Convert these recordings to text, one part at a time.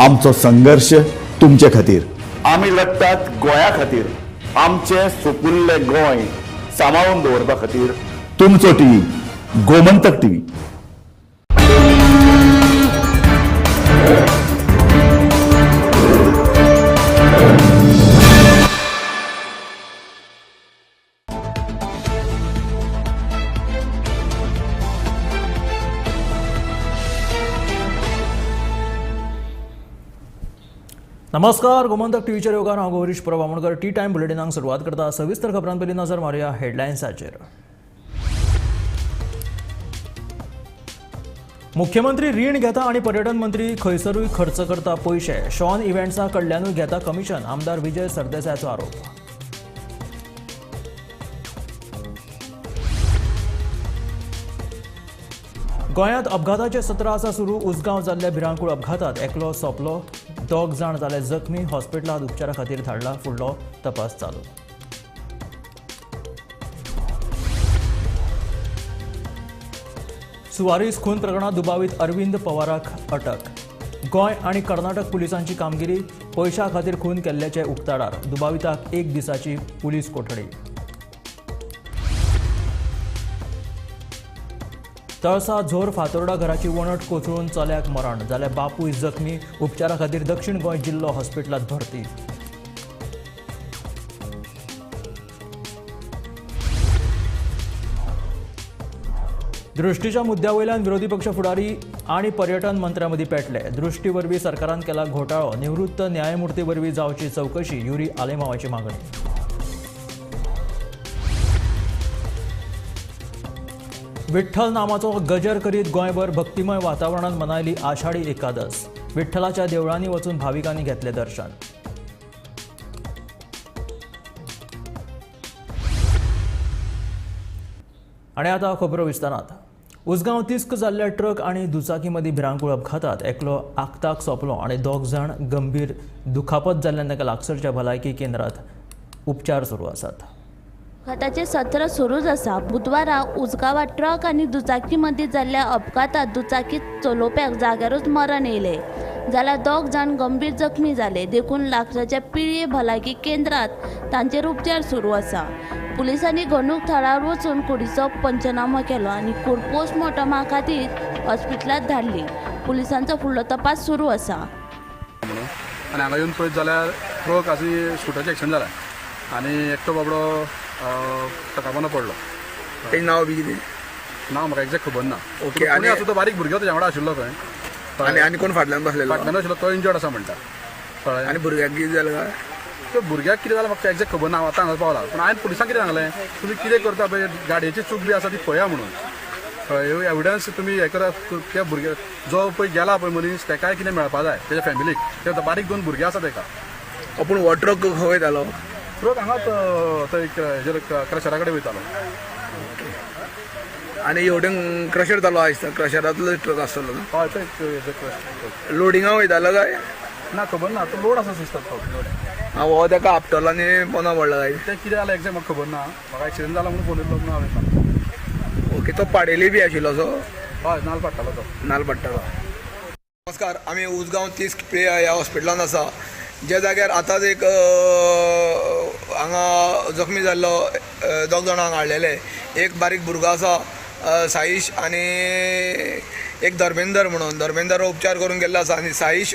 आमचो संघर्श तुमचे खातीर. आमी लढतात गोंया खातीर, आमचें सुपुल्लें गोंय सांबाळून दवरपा खातीर. तुमचो टीव्ही, गोमंतक टीव्ही. नमस्कार, गोमंतक टीव्हीचेर येवकार. हांव गौरीश परब आमोणकर. टी टायम बुलेटिनाक सुरवात करता. सविस्तर खबरां पयलीं नजर मारुया हेडलायन्साचेर. मुख्यमंत्री रीण घेता आनी पर्यटन मंत्री खंयसरूय खर्च करता पयशे. शॉन इव्हेंट्सा कडल्यानूय घेता कमिशन, आमदार विजय सरदेसायाचो आरोप. गोंयांत अपघाताचे सत्र आसा सुरू. उसगांव जाल्ल्या भिरांकूळ अपघातात एकलो सोंपलो, दोग जाण जाले जखमी. हॉस्पिटलांत उपचारा खातीर धाडला, फुडलो तपास चालू. सुवारीस खून प्रकरणात दुबावीत अरविंद पवाराक अटक. गोंय आनी कर्नाटक पुलिसांची कामगिरी, पयशा खातीर खून केल्ल्याचे उक्ताडार. दुबाविताक एक दिसाची पुलीस कोठडी. तळसा झोर फातोर्डा घराची वणट कोसळून चल्याक मरण, जाल्यार बापूय जखमी. उपचारा खातीर दक्षिण गोंय जिल्लो हॉस्पिटलांत भरती. दृष्टीच्या मुद्द्या वयल्यान विरोधी पक्ष फुडारी आनी पर्यटन मंत्र्यां मदीं पेटले. दृष्टी वरवीं सरकारान केला घोटाळो, निवृत्त न्यायमूर्ती वरवीं जावची चवकशी, युरी आलेमावाची मागणी. विठ्ठल नामाचो गजर करीत गोंयभर भक्तिमय वातावरणात मनायली आषाढी एकादस. विठ्ठलाच्या देवळांनी वचून भाविकांनी घेतले दर्शन. आनी आतां खबरो विस्तारात. उसगांव तिस्क जाल्ल्या ट्रक आनी दुचाकी मदीं भिरांकूळ अपघातात एकलो आक्ताक सोंपलो आनी दोग जाण गंभीर दुखापत जाल्ल्यान ताका लागसरच्या भलायकी केंद्रात उपचार सुरू आसात. अपघाताचे सत्र सुरूच आसा. बुधवारा उसगांवां ट्रक आनी दुचाकी मदीं जाल्ल्या अपघातात दुचाकी चलोवप्याक जाग्यारूच मरण येयलें, जाल्यार दोग जाण गंभीर जखमी जाले. देखून लागसारच्या पिळये भलायकी केंद्रात तांचेर उपचार सुरू आसा. पुलिसांनी घडणूक थळार वचून कुडीचो पंचनामो केलो आनी कूड पोस्टमॉर्टमा खातीर हॉस्पिटलांत धाडली. पुलिसांचो फुडलो तपास सुरू आसा. आनी हांगा येवन पळयत जाल्यार ट्रक आनी स्कुटराचें एक्सिडंट जाला आनी एकटो बाबडो ट्रका पोंदा पडलो. तेजें नांव बी कितें? नांव म्हाका एक्झॅक्ट खबर ना. ओके. आनी आसा तो बारीक भुरगो तेज्या वांगडा आशिल्लो खंय. आनी आनी कोण फाटल्यान बसलेलो? फाटल्यान आशिल्लो तो इंजर्ड आसा म्हणटा. कळ्ळें? आनी भुरग्याक कितें जालें काय? त्यो भुरग्याक कितें जालें म्हाका एक्झॅक्ट खबर ना. हांव आतां हांगा पावला. पूण हांवें पुलिसांक कितें सांगलें, तुमी कितें करता पळय, गाडयेची चूक बी आसा ती पळया म्हणून. कळ्ळें? एविडन्स तुमी हें करा. त्या भुरग्या जो पळय गेला पळय मनीस तेकाय कितें मेळपा जाय तेज्या फॅमिलीक. ते बारीक दोन भुरगे आसा तेका. पूण हो ट्रक खंय वयतालो? ट्रक हांगाच थंय हेजेर क्रशरा कडेन वयतालो. आनी हेवटेन क्रशर चालू आसता, क्रशरांतलो ट्रक आसतलो. हय, थंय लोडिंगा वयतालो काय? ना, खबर ना. तो लोड आसा दिसता तो. हो तेका आपटलो आनी पोंदा पडला काय? तें कितें जालें एक्झॅक्ट म्हाका खबर ना. म्हाका एक्सिडंट जाला म्हणून फोन येयलो म्हणून हांवें सांगलें. ओके. तो पाडेली बी आशिल्लो असो? हय, नाल पाडटालो तो. नाल पाडटालो. नमस्कार, आमी उसगांव तिस्क ह्या हॉस्पिटलांत आसा, ज्या जाग्यार आतांच एक हांगा जखमी जाल्लो दोग जाणांक हाडलेले. एक बारीक भुरगो आसा साईश आनी एक धर्मेंदर म्हणून. धर्मेंदर उपचार करून गेल्लो आसा आनी साईश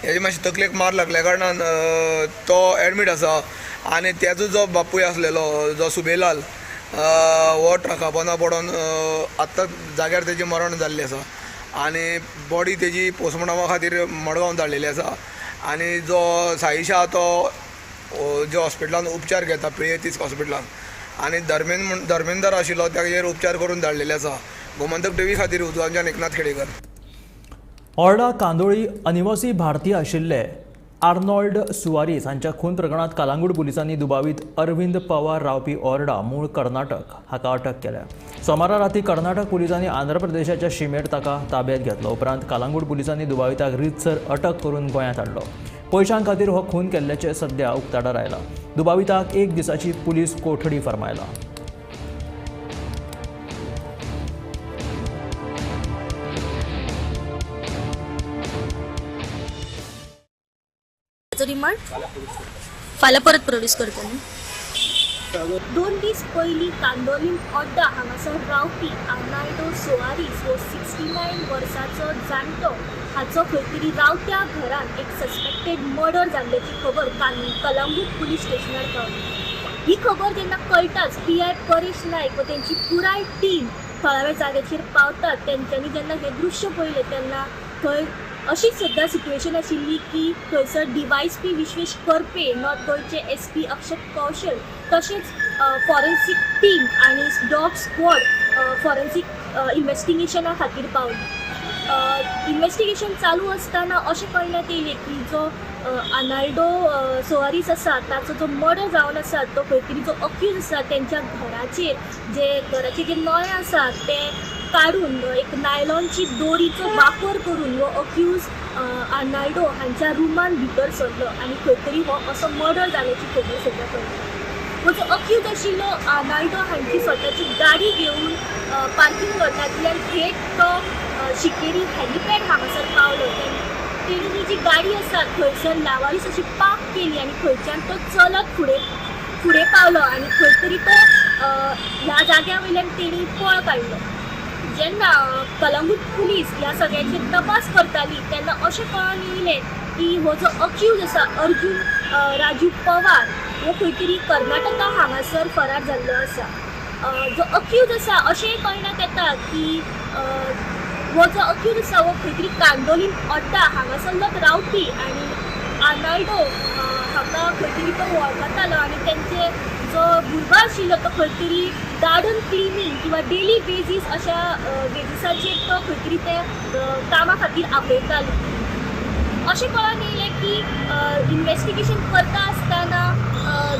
हेजे मातशें तकलेक मार लागल्या कारणान तो एडमीट आसा. आनी तेजो जो बापूय आसलेलो जो सुबेलाल, हो ट्रका पोंदा पडोन आत्तां जाग्यार तेजें मरण जाल्लें आसा आनी बॉडी तेजी पोस्टमॉर्टमा खातीर मडगांव धाडलेली आसा. आनी जो साईश आहा तो जो हॉस्पिटलान उपचार घेता पिळये तिस्क हॉस्पिटलान, आनी धर्मेंदर आशिल्लो ताजेर उपचार करून धाडलेले आसा. गोमंतक टीव्ही खातीर उजवांच्यान एकनाथ खेडेकर. ओर्डा कांदोळी अनिवासी भारतीय आशिल्ले आर्नॉल्ड सुवारीस हांच्या खून प्रकरणात कालांगूट पुलिसांनी दुबावीत अरविंद पवार रावपी ओर्डा मूळ कर्नाटक हाका अटक केल्या. सोमारा राती कर्नाटक पुलिसांनी आंध्र प्रदेशाच्या शिमेर ताका ताब्यात घेतलो. उपरांत कालांगूट पुलिसांनी दुबाविताक रितसर अटक करून गोंयांत हाडलो. पयशां खातीर हो खून केल्ल्याचें सध्या उक्ताडार आयला. दुबाविताक एक दिसाची पुलीस कोठडी फर्मायला. फाल्याचो रिमांड फाल्यां परत प्रोड्यूस करतले. 2 दीस पयलीं कांदोलीम ओड्डा हांगासर रावपी आर्नाल्डो सोआरीस हो 69 वर्सांचो जाणटो हाचो खंय तरी रावत्या घरान एक सस्पेक्टेड मर्डर जाल्ल्याची खबर कलंगूट पुलीस स्टेशनार पावली. ही खबर जेन्ना कळटाच PI Paresh Naik व तेंची पुराय टीम थळाव्या जाग्याचेर पावतात. तेंच्यांनी जेन्ना हें दृश्य पळयलें तेन्ना थंय अशीच सद्या सिट्युएशन आशिल्ली की थंयसर DYSP Vishwesh Karpe, north गोंयचे SP Akshat कौशल, तशेंच फॉरेन्सीक टीम आनी डॉग स्क्वॉड फॉरेन्सीक इन्वेस्टिगेशना खातीर पावली. इन्वेस्टिगेशन चालू आसतना अशें कळण्यात येयलें की जो आर्नाल्डो सोआरीस आसा ताचो जो मर्डर जावन आसा तो खंय तरी जो अक्यूज आसा तेंच्या घराचेर जे घराचे जे नळे आसा ते काडून एक नायलॉनची दोरीचो वापर करून हो अक्यूज आर्नाल्डो हांच्या रुमान भितर सरलो आनी खंय तरी हो असो मर्डर जाल्याची खबर सद्या कळ्ळी. हो जो अक्यूज आशिल्लो आर्नाल्डो हांची स्वताची गाडी घेवन पार्किंग लॉटांतल्यान थेट तो शिकेरी हॅलिपॅड हांगासर पावलो. तेणी ही जी गाडी आसा थंयसर लावारीस अशी पार्क केली आनी थंयच्यान तो चलत फुडें फुडें पावलो आनी खंय तरी तो ह्या जाग्या वयल्यान तेणी पळ काडलो. जेन्ना कलंगूट पुलीस ह्या सगळ्यांचेर तपास करताली तेन्ना अशें कळोन येयलें की हो जो अक्यूज आसा अर्जुन राजू पवार हो खंय तरी कर्नाटका हांगासर फरार जाल्लो आसा. जो अक्यूज आसा अशेंय कळण्यात येता की हो जो अक्यूज आसा हो खंय तरी कांदोलीम अड्डा हांगासरलोच रावपी आनी आर्नाल्डो हाका खंय तरी तो वळखतालो आनी तेंचे जो भुरगो आशिल्लो तो खंय तरी गार्डन क्लिनींग किंवा डेली बेजीस अशा बेजिसाचेर तो खंय तरी ते कामा खातीर आपयतालो. अशें कळोन येयलें की इन्वेस्टिगेशन करता आसतना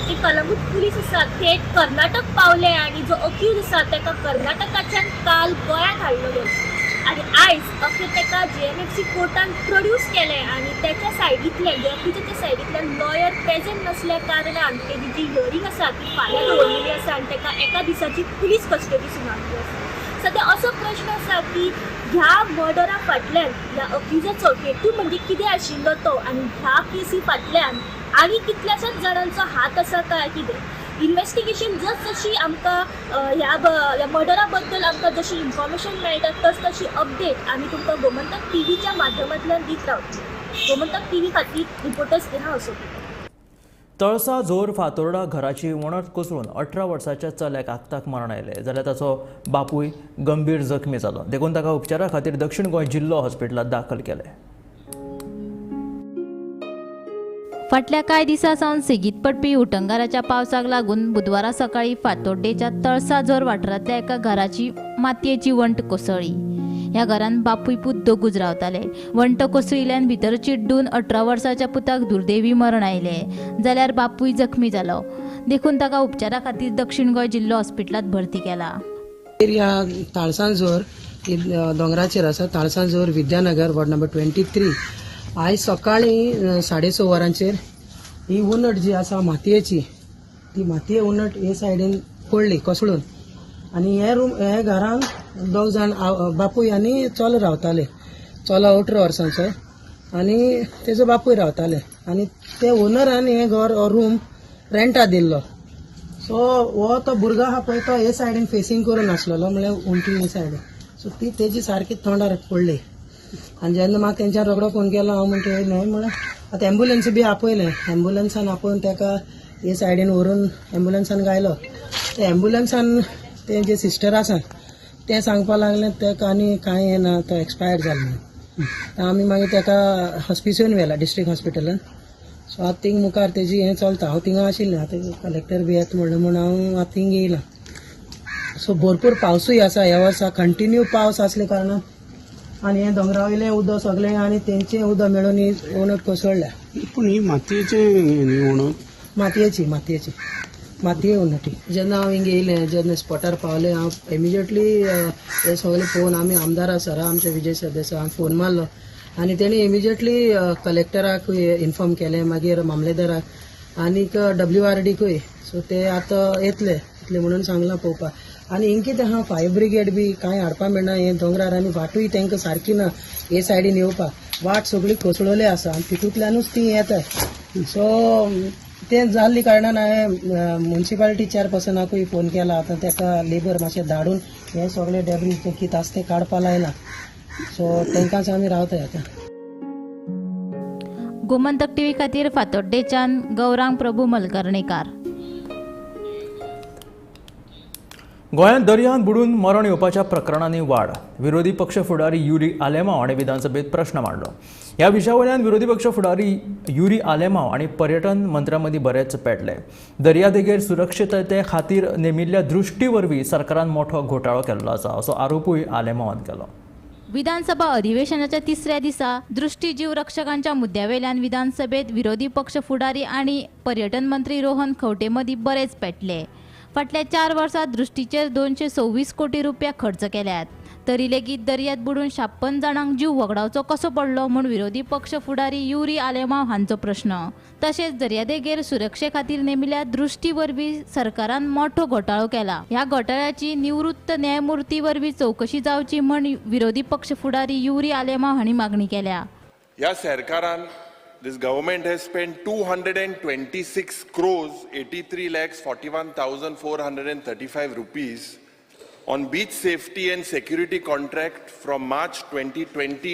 जे कलंगूट पुलीस आसा थेट कर्नाटक पावले आनी जो अक्यूज आसा ताका कर्नाटकाच्यान काल गोंयांत हाडलो गेलो आनी आयज अखेर ताका JMFC कोर्टान प्रोड्यूस केलें आनी त्याच्या सायडींतल्यान जे अक्यूजाच्या सायडींतल्यान लॉयर प्रेझेंट नासल्या कारणान तेजी जी हियरींग आसा ती फाल्यां दवरलेली आसा आनी ताका एका दिसाची पुलीस कस्टडी सुनावली आसा. सद्या असो प्रश्न आसा की ह्या मर्डरा फाटल्यान ह्या अक्युजाचो हेतू म्हणजे कितें आशिल्लो तो आनी ह्या केसी फाटल्यान आनी कितल्याशाच जाणांचो हात आसा काय कितें. इन्वेस्टिगेशन जस जशी आमकां ह्या मर्डरा बद्दल आमकां जशी इन्फॉर्मेशन मेळटा तस तशी अपडेट आमी तुमकां गोमंतक टीव्हीच्या माध्यमांतल्यान दीत रावतले. गोमंतक टीव्ही खातीर रिपोर्टर स्नेहा असोती. तळसा जोर फातोर्डा घराची वणत कोसळून 18 वर्साच्या चल्याक आक्ताक मरण आयलें जाल्यार ताचो बापूय गंभीर जखमी जालो. देखून ताका उपचारा खातीर दक्षिण गोंय जिल्लो हॉस्पिटलांत दाखल केलें. फाटल्या कांय दिसां सावन सेगीत पडपी उटंगाराच्या पावसाक लागून बुधवारा सकाळी फातोड्डेच्या तळसा जोर वाठारांतल्या एका घराची मातयेची वंट कोसळ्ळी. ह्या घरान बापूय पूत दोगूच रावताले. वंट कोसळिल्ल्यान भितर चिड्डून 18 वर्साच्या पुताक दुर्दैवी मरण आयलें जाल्यार बापूय जखमी जालो. देखून ताका उपचारा खातीर दक्षिण गोंय जिल्लो हॉस्पिटलांत भरती केला. एरिया ताळसांजोर दोंगराचेर आसा. Talsanjor Vidyanagar ward number 23. आयज सकाळीं 6:30 वरांचेर ही उनट जी आसा मातयेची ती मातये उनट हे सायडीन पडली कोसळून आनी हे रूम हे घरान दोग जाण बापूय आनी चलो रावताले. चलो 18 वर्सांचो आनी तेजो बापूय रावताले आनी ते ओनरान हें घर रूम रेंटा दिल्लो. सो हो तो भुरगो आहा पळय तो हे सायडीन फेसींग करून आसलेलो, म्हळ्यार उंटी हे सायडीन. सो ती तेजी सारकी तोंडार पडली आनी जेन्ना म्हाका तेंच्यान रोखडो फोन केलो हांव म्हणटा न्हय म्हळ्यार आतां एम्बुलन्स बी आपयलें. एम्बुलन्सान आपोवन ताका हे सायडीन व्हरून एम्बुलन्सान घायलो. ते एम्बुलन्सान ते जे सिस्टर आसा तें सांगपाक लागलें ताका आनी कांय हें ना, तो एक्सपायर्ड जालो म्हणून. आमी मागीर ताका हॉस्पिसून व्हेला डिस्ट्रिक्ट हॉस्पिटलान. सो आतां थिंग मुखार तेजी हें चलता. हांव थिंगा आशिल्लें, आतां कलेक्टर बी येता म्हणलें म्हूण हांव आतां थिंग येयलां. सो भरपूर पावसूय आसा ह्या वर्सा, कंटिन्यू पावस आसले कारणान आनी हें दोंगरा वयलें उदक सगळें आनी तेंचें उदक मेळून ही वणत कोसळ्ळ्या. पूण ही मातयेचें वणत? मातयेची मातयेची मातये वणटी. जेन्ना हांव हिंगा येयलें, जेन्ना स्पॉटार पावलें, हांव इमिजिएटली हे सगळें फोन आमी आमदारा सरा आमच्या विजय सरदेसाय हांव फोन मारलो आनी तेणी इमिजिएटली कलेक्टराकूय इन्फॉर्म केलें, मागीर मामलेदाराक आनीक WRDकूय. सो ते आतां येतले येतले म्हणून सांगलां पळोवपाक. आनी हिंग कितें आहा, फायर ब्रिगेड बी कांय हाडपाक मेळना. हे दोंगरार आनी वाटूय तांकां सारकी ना हे सायडीन येवपाक. वाट सगळी कोसळ्ळी आसा आनी तितूंतल्यानूच ती येता. सो तें जाल्ले कारणान हांवें मुन्सिपालिटी चेअरपर्सनाकूय फोन केला. आतां तेका लेबर मातशें धाडून हें सगळें डेब्रीज जें कितें आसा तें काडपा लायलां. सो तेंकांच आमी रावताय आतां. गोमंतक टीव्ही खातीर फातोड्डेच्यान गौरांग प्रभू मलकर्णेकार. गोंयांत दर्यांत बुडून मरण येवपाच्या प्रकरणांनी वाड. विरोधी पक्ष फुडारी युरी आलेमाव हाणें विधानसभेत प्रश्न मांडलो. ह्या विशया वयल्यान विरोधी पक्ष फुडारी युरी आलेमाव आनी पर्यटन मंत्र्यां मदीं बरेंच पेटलें. दर्यादेगेर सुरक्षितते खातीर नेमिल्ल्या दृश्टी वरवीं सरकारान मोठो घोटाळो केल्लो आसा असो आरोपूय आलेमावान केलो. विधानसभा अधिवेशनाच्या तिसऱ्या दिसा दृष्टी जीव रक्षकांच्या मुद्द्यावेल्यान विधानसभेत विरोधी पक्ष फुडारी आनी पर्यटन मंत्री रोहन खंवटे मदीं बरेच पेटले. फाटल्या 4 वर्सां दृष्टीचेर 226 कोटी रुपया खर्च केल्यात, तरी लेगीत दर्यांत बुडून 56 जाणांक जीव वगडावचो कसो पडलो म्हूण विरोधी पक्ष फुडारी युरी आलेमाव हांचो प्रश्न. तशेंच दर्यादेगेर सुरक्षे खातीर नेमिल्ल्या दृष्टी वरवीं सरकारान मोठो घोटाळो केला. ह्या घोटाळ्याची निवृत्त न्यायमूर्ती वरवीं चवकशी जावची म्हूण विरोधी पक्ष फुडारी युरी आलेमाव हांणी मागणी केल्या. ह्या सरकारान this government has spent 226 crores 83 lakhs 41,435 rupees on beach safety and security contract from March 2020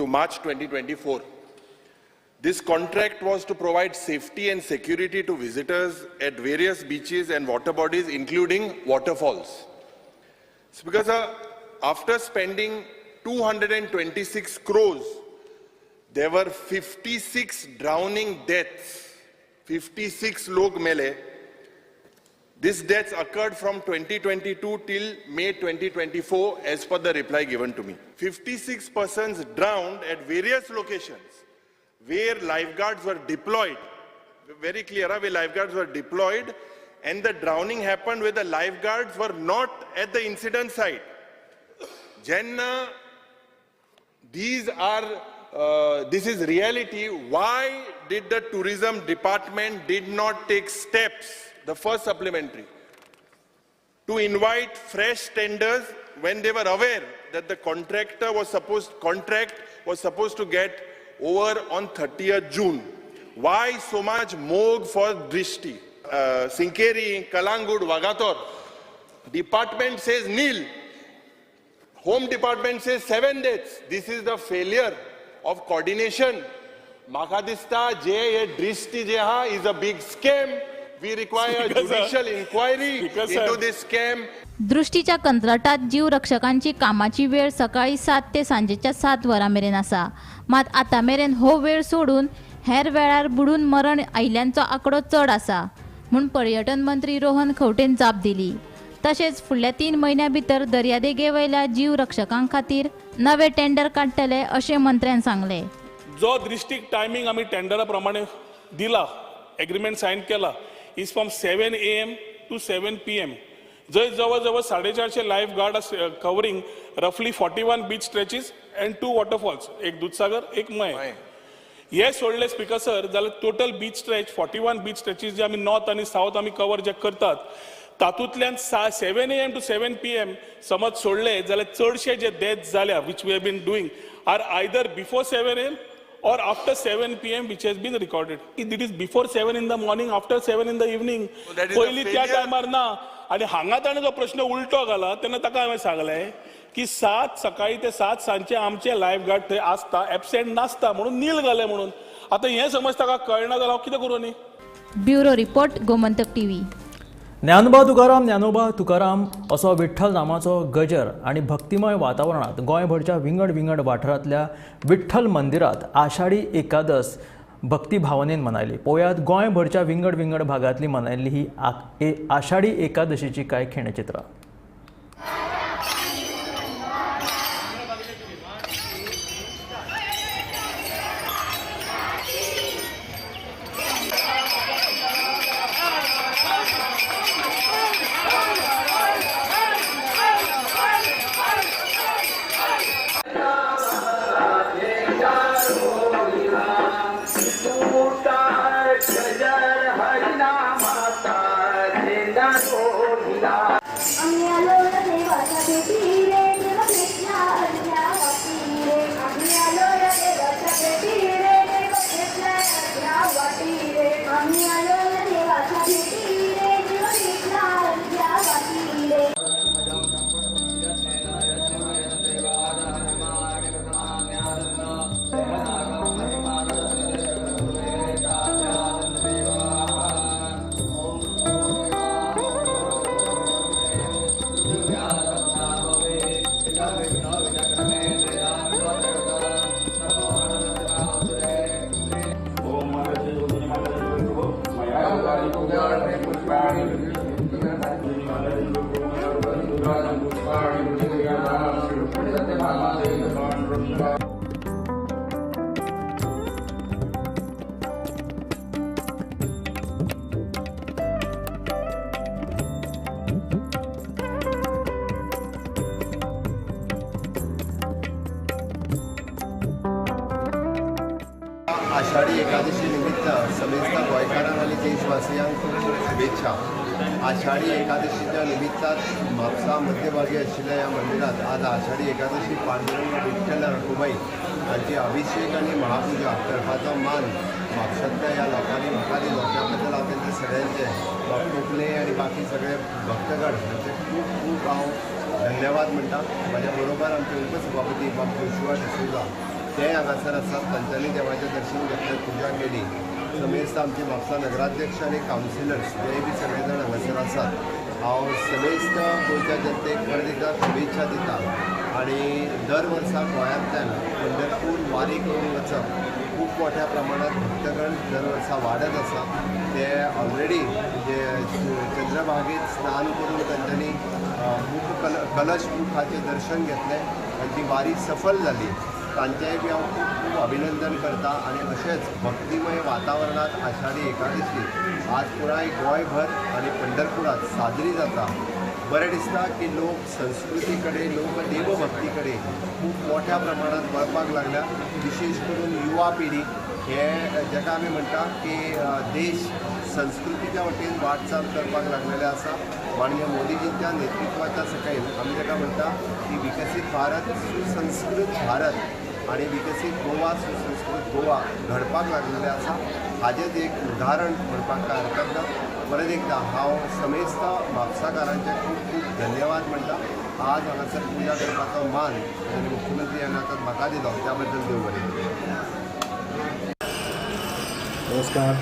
to March 2024. This contract was to provide safety and security to visitors at various beaches and water bodies, including waterfalls. It's because after spending 226 crores, there were 56 drowning deaths, 56 log mele. These deaths occurred from 2022 till May 2024 as per the reply given to me. 56 persons drowned at various locations where lifeguards were deployed. Very clear, where lifeguards were deployed, and the drowning happened where the lifeguards were not at the incident site. Jenna, these are this is reality. Why did the tourism department did not take steps, the first supplementary, to invite fresh tenders when they were aware that the contract was supposed to get over on 30th June? Why so much mog for Drishti? Sinkeri, Kalangud, Vagator. Department says nil. Home department says 7 deaths. This is the failure of coordination. Maka dista je ye Drishti je ha is a big scam. We require a judicial inquiry into this scam. दृष्टीच्या कंत्राटात जीव रक्षकांची कामाची वेळ सकाळी 7 ते सांजेच्या 7 वरां मेरेन आसा. मात आतां मेरेन हो वेळ सोडून हेर वेळार बुडून मरण आयिल्ल्यांचो आंकडो चड आसा म्हूण पर्यटन मंत्री रोहन खंवटेन जाप दिली. तशेंच फुडल्या 3 म्हयन्यां भितर दर्यादेगे वयल्या जीव रक्षकां खातीर नवे टेंडर काडटले अशें मंत्र्यान सांगलें. जो दृष्टीक टायमींग आमी टेंडरा प्रमाणे दिला, एग्रीमेंट सायन केला, is from 7 AM to 7 PM. जंय जवळ जवळ 450 life guard covering रफली 41 beach stretches and 2 waterfalls, एक दुधसागर एक मये. हे सोडले स्पीकर सर जाल्यार total beach stretch 41 beach stretches जे आमी नॉर्थ आनी सावथ आमी कवर जे करतात तातूंतल्यान 7 AM to 7 PM समज सोडले जाल्यार चडशे जे डेथ जाल्या which we have been doing are either before 7 AM or after 7 PM which has been recorded. It is before 7 in the morning, after 7 in the evening. पयलीं त्या टायमार ना. आनी हांगा ताणें जो प्रश्न उलटो घाला तेन्ना ताका हांवें सांगलें की 7 सकाळी ते 7 सांजचे आमचे लायफ गार्ड थंय आसता, एबसेंट नासता म्हणून नील घालें म्हणून. आतां हें समज ताका कळना जाल्यार हांव कितें करूं न्ही. Bureau report, Gomantak TV. Dnyanoba Tukaram Dnyanoba Tukaram असो विठ्ठल नामाचो गजर आनी भक्तिमय वातावरणांत गोंयभरच्या विंगड विंगड वाठारांतल्या विठ्ठल मंदिरांत आषाढी एकादस भक्तिभावनेन मनयली. पळोवयात गोंयभरच्या विंगड विंगड भागांतली मनयल्ली ही आषाढी एकादशीची कांय खिणचित्रां. आषाढी एकादशी निमित्त समेस्त गोंयकारांक आनी देशवासियांक खूब खूब शुभेच्छा. आषाढी एकादशीच्या निमित्तान म्हापसा मध्यभागी आशिल्ल्या ह्या मंदिरात आज आषाढी एकादशी पांडुरंग विठ्ठल रखुमाई हांची अभिषेक आनी महापुजा करपाचो मान म्हापशांतल्या ह्या लोकांनी म्हाका दिलो. त्या बद्दल हांव तांचे सगळ्यांचे बाब कोकणे आनी बाकी सगळे भक्तगण हांचे खूब खूब हांव धन्यवाद म्हणटा. म्हाज्या बरोबर आमचे उपसभापती बाब जोशुआ डिसोजा ते हांगासर आसात. तांच्यांनी देवाचें दर्शन घेतलें, पुजा केली. समेस्त आमचे म्हापसा नगराध्यक्ष आनी कावन्सिलर्स ते बी सगळे जाण हांगासर आसात. हांव समेस्त गोंयच्या जनतेक परत एकदां शुभेच्छा दिता आनी दर वर्सा गोंयांतल्यान पंढरपूर वारी करून वचप खूब मोठ्या प्रमाणात भक्तगण दर वर्सा वाडत आसा. ते ऑलरेडी म्हणजे चंद्रभागेत स्नान करून तांच्यांनी कलश मुखाचें दर्शन घेतलें, तांची वारी सफल जाली. तांचेंय बी हांव खूब खूब अभिनंदन करता. आनी अशेंच भक्तिमय वातावरणांत आषाढी एकादशी आज पुराय गोंयभर आनी पंढरपुरात साजरी जाता. बरें दिसता की लोक संस्कृती कडेन, लोक देवभक्ती कडेन खूब मोठ्या प्रमाणात वळपाक लागल्या. विशेष करून युवा पिढी हे जाका आमी म्हणटा की देश संस्कृतीच्या वटेन वाटचाल करपाक लागलेले आसा. माननीय मोदीजींच्या नेतृत्वाच्या सकयल आमी जाका म्हणटा की विकसीत भारत, सुसंस्कृत भारत आनी विकसीत गोवा, सुसंस्कृत गोवा घडपाक लागलेलें आसा. हाजेंच एक उदाहरण म्हणपाक कांय हरकत ना. परत एकदां हांव समेस्त म्हापसाकारांचे खूब खूब धन्यवाद म्हणटा. आज हांगासर पुजा करपाचो मान आनी मुख्यमंत्री ह्या नात्यान म्हाका दिलो त्या बद्दल देव बरें. नमस्कार.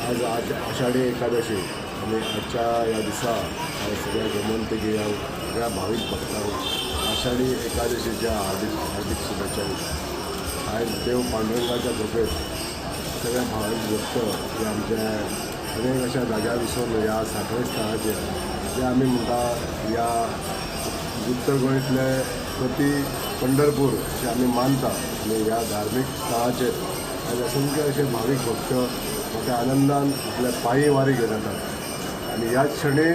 आज आज आषाढी एकादशी आनी आजच्या ह्या दिसा हांव सगळ्या गोमंतकीयांक, सगळ्या भावीक भक्तांक आषाढी एकादशीच्या हार्दिक हार्दिक शुभेच्छा दिता. आयज देव पांडुरंगाच्या कृपेत सगळ्या भावीक भक्त हे आमच्या अनेक अशा जाग्यार वचून ह्या सांखळे स्थळाचेर जे आमी म्हणटा ह्या उत्तर गोंयतले प्रति पंढरपूर अशें आमी मानता आनी ह्या धार्मीक स्थळाचेर आयज असंख्य अशे भावीक भक्त मोठ्या आनंदान आपल्या पांयी वारी घेवन येतात. आनी ह्याच क्षणी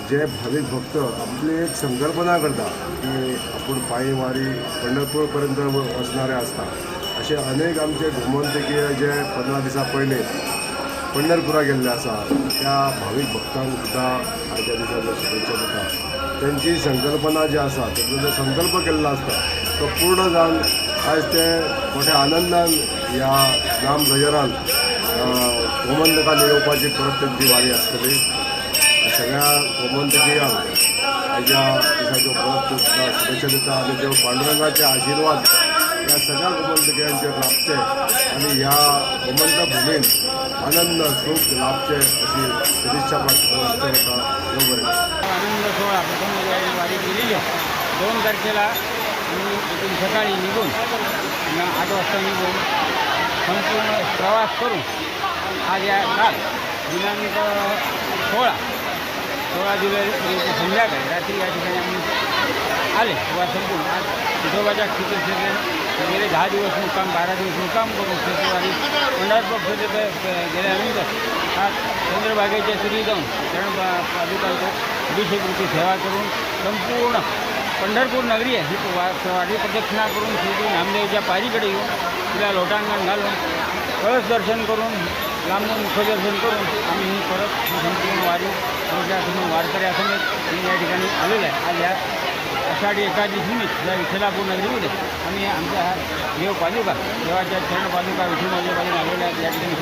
जे भावीक भक्त आपली एक संकल्पना करता की आपूण पांयी वारी पंढरपूर पर्यंत वचणारे आसता, अशे अनेक आमचे गोमंतकीय जे 15 दिसां पयलीं पंढरपुरा गेल्ले आसा त्या भावीक भक्तांक सुद्दां आयच्या दिसा शुभेच्छा दिता. तेंची संकल्पना जी आसा, तेंचो जो संकल्प केल्लो आसता तो पूर्ण जावन आयज ते मोठ्या आनंदान ह्या राम गजरान गोमंतकान येवपाची परत तेंची वारी आसतली. सगळ्या गोमंतकीयांक आयच्या दिसाच्यो परत शुभेच्छा दिता आनी देव पांडुरंगाचे आशिर्वाद ह्या सगळ्या गोमंतकीयांचेर लाभचे आनी ह्या गोमंत भुमीन आनंद सूख लाभचे अशी सदिच्छा प्रार्थना करता. देव बरें. आनंद सोहळा प्रथम वारी केलेली आहे. 2 तारखेला आम्ही इथून सकाळी निघून 8 वाजता निघून संपूर्ण प्रवास करून आज या काल दिनांक 16 जुलै संध्याकाळी रात्री या ठिकाणी आम्ही आले. प्रवास संपूर्ण आज विठोबाच्या क्षेत्र गेले 10 दिवस मुक्काम, 12 दिवस मुक्काम करून क्षेत्रवारी पंढरपूर क्षेत्र गेल्यानंतर आज चंद्रभागेच्या श्री जाऊन चरण पादुकांचा अभिषेक रूपी सेवा करून संपूर्ण पंढरपूर नगरी आहे ही वारी प्रदक्षिणा करून श्री नामदेवच्या पायरीकडे येऊन तिला लोटांगण घालून कळस दर्शन करून लांबून मुखदर्शन करून आम्ही ही परत संपूर्ण वारी आमच्या वारकऱ्यासमेत मी या ठिकाणी आलेलो आहे. आज या आषाढी एकादशी निमित्त या विठ्ठलापूर नगरीमध्ये आम्ही आमच्या देव पादुका, देवाच्या चरण पादुका विठ्ठल पादुका आलेल्या आहेत. या ठिकाणी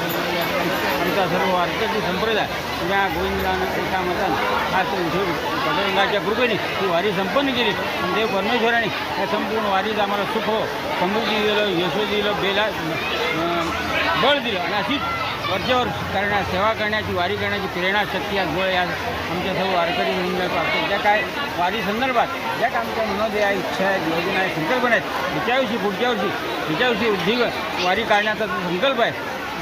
आमचा सर्व वारकरी संप्रदाय या गोविंदानं एका मतानं आज विठ्ठल पांडुरंगाच्या कृपेने ही वारी संपन्न केली. आणि देव परमेश्वराने या संपूर्ण वारीत आम्हाला सुख समृद्धी दिलं, यश दिलं, बेला बळ दिलं आणि अशीच वर्षभर करण्या सेवा करण्याची, वारी करण्याची प्रेरणा शक्ती आज बळ या आमच्या सर्व वारकरी म्हणून प्राप्त. ज्या काय वारी संदर्भात ज्या काय आमच्या मनोदय आहे, इच्छा आहेत, योजना आहे, संकल्पना आहेत, पुढच्या वर्षी पुढच्या वर्षी वृद्धी वारी काढण्याचा जो संकल्प आहे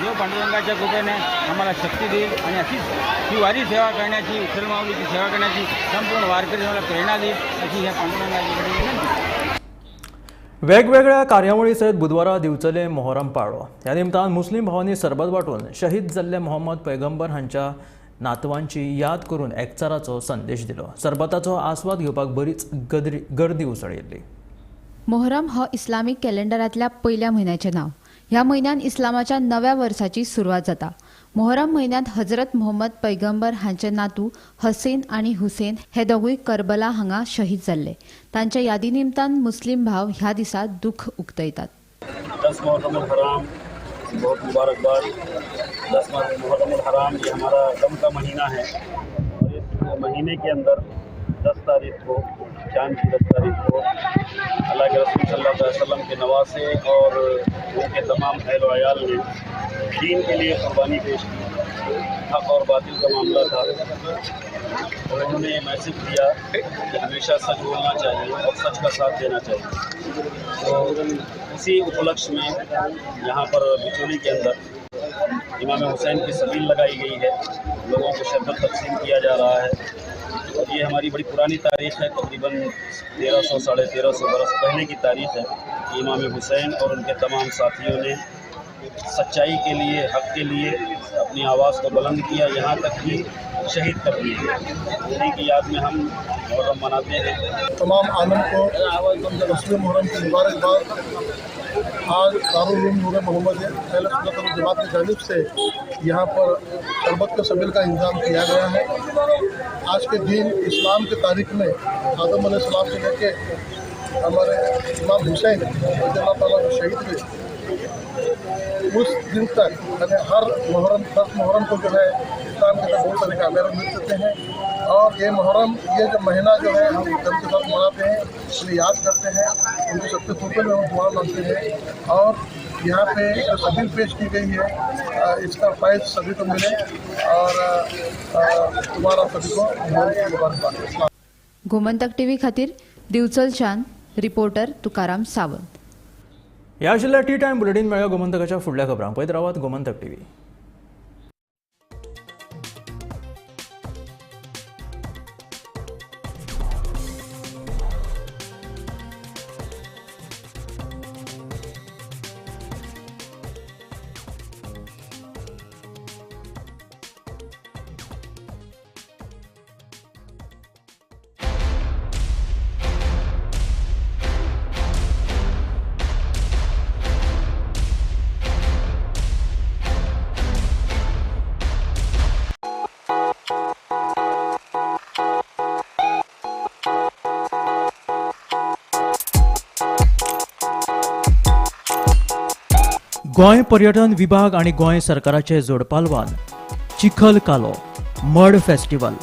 देव पांडुरंगाच्या कृपेने आम्हाला शक्ती देईल आणि अशीच ही वारी सेवा करण्याची, विठ्ठल माऊलीची सेवा करण्याची संपूर्ण वारकरी मला प्रेरणा देईल अशी ह्या पांडुरंगाच्याकडे विनंती. वेगवेगळ्या कार्यावळी सयत बुधवारा दिवचले मोहरम पाळो. ह्या निमतान मुस्लीम भावांनी सरबत वांटून शहीद जाल्ले मोहम्मद पैगंबर हांच्या नातवांची याद करून एकचाराचो संदेश दिलो. सरबताचो आस्वाद घेवपाक बरीच गर्दी उसळिल्ली. मोहरम हो इस्लामीक कॅलेंडरांतल्या पयल्या म्हयन्याचें नांव. ह्या म्हयन्यान इस्लामाच्या नव्या वर्साची सुरवात जाता. मोहरम म्हयन्यांत हजरत मोहम्मद पैगंबर हांचे नातू हसेन आनी हुसेन हे दोगूय करबला हांगा शहीद जाल्ले. तांच्या यादी निमतान मुस्लीम भाव ह्या दिसा दुःख उक्तयतात. 10 मुहर्रम हराम बहुत मुबारकबाद. 10 मुहर्रम हराम ये हमारा गम का महीना है और इस महीने के अंदर 10 तारीख को, चांद की 10 तारीख को अल्लाह के रसूल सल्लल्लाहु अलैहि वसल्लम के नवासे और उनके तमाम अहल व अयाल ने दीन के लिए कुर्बानी पेश की. हक़ और बातिल का मामला था और उन्होंने ये मैसेज दिया कि हमेशा सच बोलना चाहिए और सच का साथ देना चाहिए. तो इसी उपलक्ष्य में यहाँ पर बिचौली के अंदर इमाम हुसैन की सबील लगाई गई है. लोगों को शरबत तकसीम किया जा रहा है और ये हमारी बड़ी पुरानी तारीख़ है. तकरीबन 1300 1350 बरस पहले की तारीख़ है कि इमाम हुसैन और उनके तमाम साथियों ने सच्चाई के लिए, हक़ के लिए अपनी आवाज़ को बुलंद किया, यहाँ तक कि शहीद कर दिए. उन्हीं की याद में हम मुहर्रम मनाते हैं. तमाम आलम को 10वें मुहर्रम की मुबारकबाद. आज दारुल उलूम नूर मोहम्मद अहले सुन्नत वल जमात की जानिब से यहाँ पर शरबत के सबील का इंतज़ाम किया गया है. आज के दिन इस्लाम की तारीख में आदम अलैहिस्सलाम से लेके हमारे इमाम हुसैन रज़ियल्लाहु ताला अन्हु शहीद हुए, उस दिन तक यानी हर मुहर्रम 10 मुहर्रम को जो है इस्लाम के अंदर बहुत सारे कामयाबी मिल सकते हैं. और ये मुहर्रम, ये जो महीना जो है हम गम के साथ मनाते हैं, उन्हें याद करते हैं, उनके सबसे तुफे में हम दुआ मांगते हैं. और यहाँ पे जो सबील पेश की गई है इसका फ़ायदा सभी को मिले और तुम्हारा सभी को मुबारकबाद. गोमंतक टीव्ही खातीर दिवचलच्यान रिपोर्टर तुकाराम सावंत. ह्या आशिल्ल्या टी टायम बुलेटीन. मेळ्या गोमंतकाच्या फुडल्या खबरांक. पळयत रावात गोमंतक टीव्ही. गोंय पर्यटन विभाग आनी गोंय सरकाराचे जोडपालवान चिखल कालो मड फेस्टिवल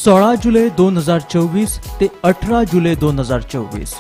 16 जुलै 2024 ते 18 जुलै 2024.